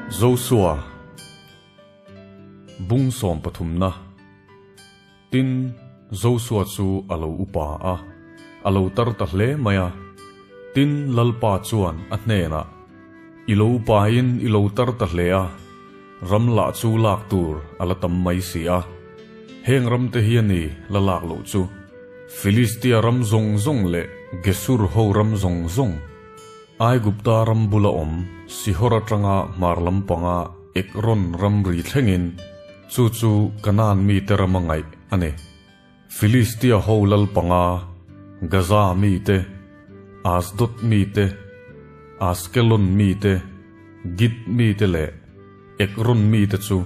Josua Bung sawmpathumna Tin, Josua chu a lo upa a, a lo tar ta hle mai a. Tin, Lalpa chuan a hnenah, I lo upain i lo tar ta hle a, ram lah chu lak tur a la tam mai si a. Heng ramte hi a ni la lak loh chu, Filistia ram zawng zawng leh Gesur ho ram zawng zawng, Aigupta ram bula awm Sihor atanga hmar lampanga Ekron ramri thlengin, Chu chu Kanaan mite rama ngaih a ni. Filistia ho lal panga, Gaza mite, Asdod mite, Askelon mite, Git mite leh Ekron mite chu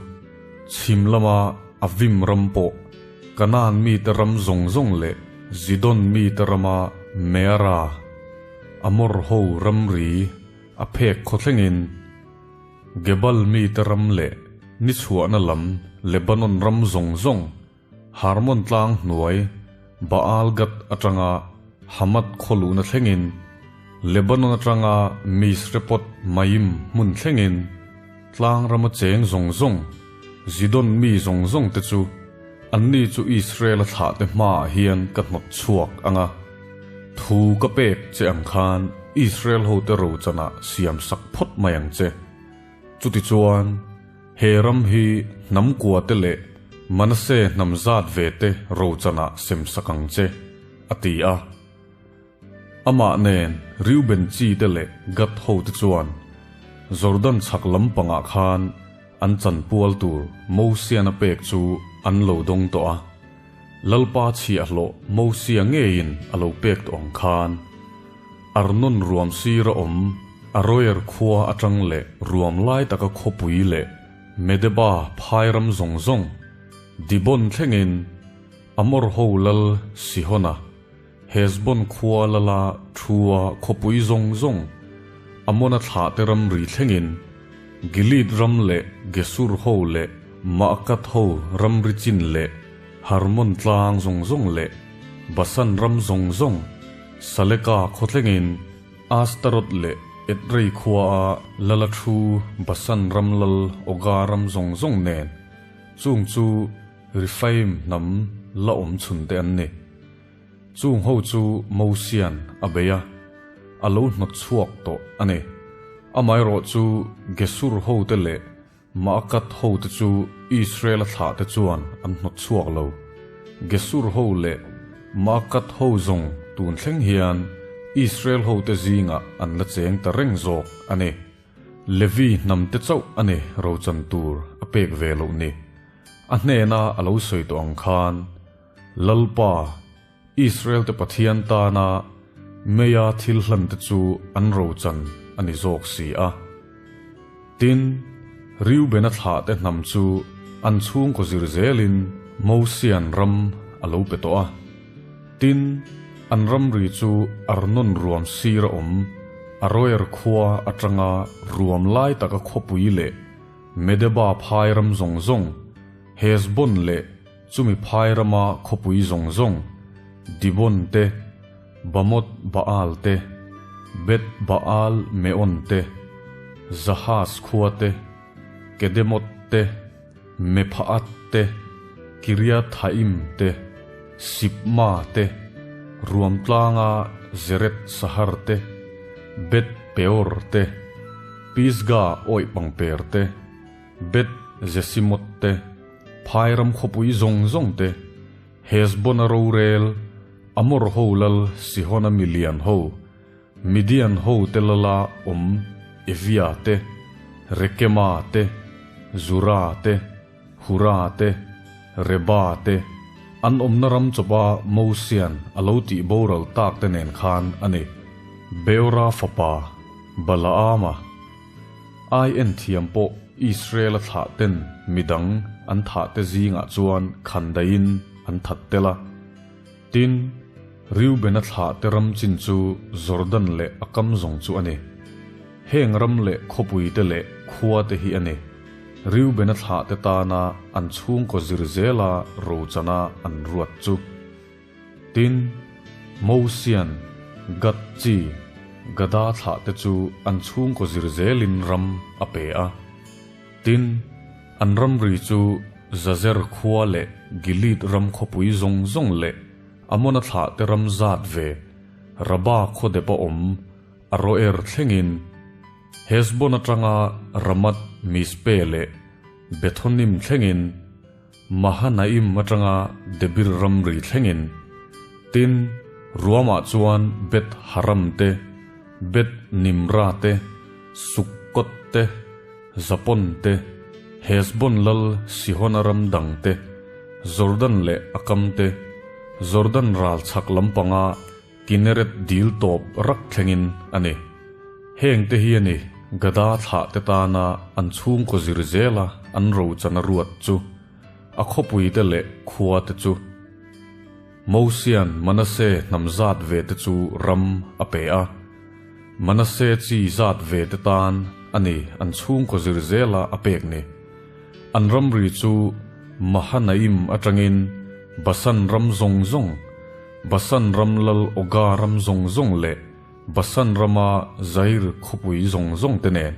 chhim lama Avim ram pawh, Kanaan mite ram zawng zawng leh Zidon mite rama Meara, Amor ho ramri a phek khaw thlengin, Gebal mite ram leh ni chhuahna lam Lebanon ram zawng zawng, Harmon tlang hnuai Baal Gad atanga Hamath khaw luhna thlengin, Lebanon atanga Misrepot Maim hmun thlengin, tlang rama cheng zawng zawng, Zidon mi zawng zawng te chu anni chu Israel-a thlahte hmaah hian ka hnawt chhuak ang a. Thu ka pek che ang khan Israel hote rochanah siam sak phawt mai ang che. Chutichuan, he ram hi hnam kuate leh Manase hnam zat ve te rochanah sem sak ang che, a ti a. Amah nen Reuben chi te leh Gad hote chuan Jordan chhak lampangah khan an chanpual tur Mosiana pek chu an lo dawng tawh a. Lalpa chhiahhlawh Mosia ngeiin a lo pek tawh ang khan, Arnon ruam sira awm Aroer khua atang leh ruam lai taka khawpui leh Medeba phai ram zawng zawng, Dibon thlengin Amor ho lal Sihona, Hesbon khua lala thua khawpui zawng zawng, Amona thlahte ramri thlengin, Gilead ram leh Gesur ho leh Maakath ho ramri chin leh Harmon tlang zawng zawng leh Basan ram zawng zawng, Saleka khaw thlengin, Astaroth leh Edrei khuaa lala thu Basan ram lal Oga ram zawng zawng nen, chung chu Rephaim hnam la awm chhun te an ni. Chung ho chu Mosian a bei a, a lo hnawt chhuak tawh a ni. Amaherawh chu Gesur hote leh Maakath hote chu Israel-a thlahte chuan an hnawt chhuak lo. Gesur ho leh Maakath ho zawng tun thleng hian Israel hote zingah an la cheng ta reng zawk a ni. Levi hnamte chauh a ni rochan tur a pek ve loh ni. A hnena a lo sawi tawh ang khan, Lalpa, Israel-te Pathian tana meia thil hlante chu an rochan a ni zawk si a. Tin, Reubena thlahte hnam chu an chhungkaw zir zelin Mosian ram a lo pe tawh a. Tin, an ramri chu Arnon ruam sir a awm, Aroer khua atanga ruam lai taka khawpui leh Medeba phai ram zawng zawng, Hesbon leh chumi phai rama khawpui zawng zawng, Dibon te, Bamoth Baal te, Beth Baal Meon te, Jahaz khua te, Kedemoth te, Mephaat te, Kiriathaim te, Sibma te, Ruamtlanga Zeret Sahar te, Beth Peor te, Pisga awih pangper te, Beth Jesimot te, Phai ram khawpui zawng zawng te, Hesbona rorel, Amor ho lal Sihona milian ho, Midian ho te lala awm Evia te, Rekema te, Zura te, Hura te, Reba te, an awmna ram chawpa Mosian a lo tih boral tak te nen khan a ni. Beora fapa Balaama ai en thiam pawh Israel-a thlah ten midang an thah te zingah chuan khandaiin an that tel a. Tin, Reubena thlah te ram chin chu Jordan leh a kam zawng chu a ni. Heng ram leh khawpui te leh khua te hi a ni. Reubena thlah te tana an chhungkaw zir zela rochana an ruat chu. Tin, Mosian, Gad chi, Gada thlah te chu an chhungkaw zir zelin ram a pe a. Tin, an ramri chu Jazer khua leh Gilead ram khawpui zawng zawng leh Amona thlahte ram zat ve Raba khaw depa awm Aroer thlengin Hesbon atanga Ramath Mizpe leh Bethonim thlengin Mahanaim atanga Debir ramri thlengin Tin, ruamah chuan Beth Haram te, Beth Nimra te, Sukkot te, Zapon te, Hesbon lal Sihona ram dang te, Jordan leh a kam te, Jordan ral chhak lampanga Kineret dil tawp rak thlengin a ni. Heng te hi a ni Gada thlah te tana an chhungkaw zir zela an rochana ruat chu, a khawpui te leh khua te chu. Mosian Manase hnam zat ve te chu ram a pe a. Manase chi zat ve te tan a ni an chhungkaw zir zela a pek ni. An ramri chu Mahanaim atangin Basan ram zawng zawng, Basan ram lal Oga ram zawng zawng leh Basan rama Jair khawpui zawng zawng te nen.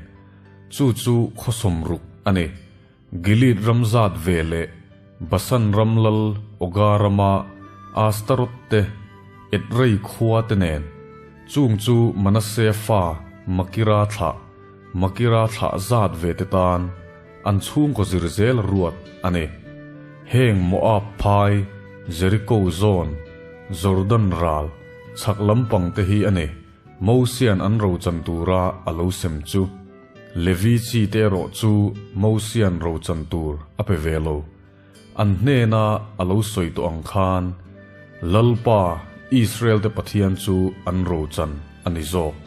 Chu chu khaw sawmruk a ni. Gilead ram zat ve leh Basan ram lal Oga rama Astarot te, Edrei khua te nen, chung chu Manase fa Makira thlah, Makira thlah zat ve te tan an chhungkaw zir zel ruat a ni. Heng Moab phai, Jeriko zawn, Jordan ral, chhak lampang te hi a ni, Mosian an rochan tura a lo sem chu. Levi chi te erawh chu Mosian rochan tur a pe ve lo. An hnena a lo sawi tawh ang khan, Lalpa, Israel te Pathian chu an rochan a ni zawk.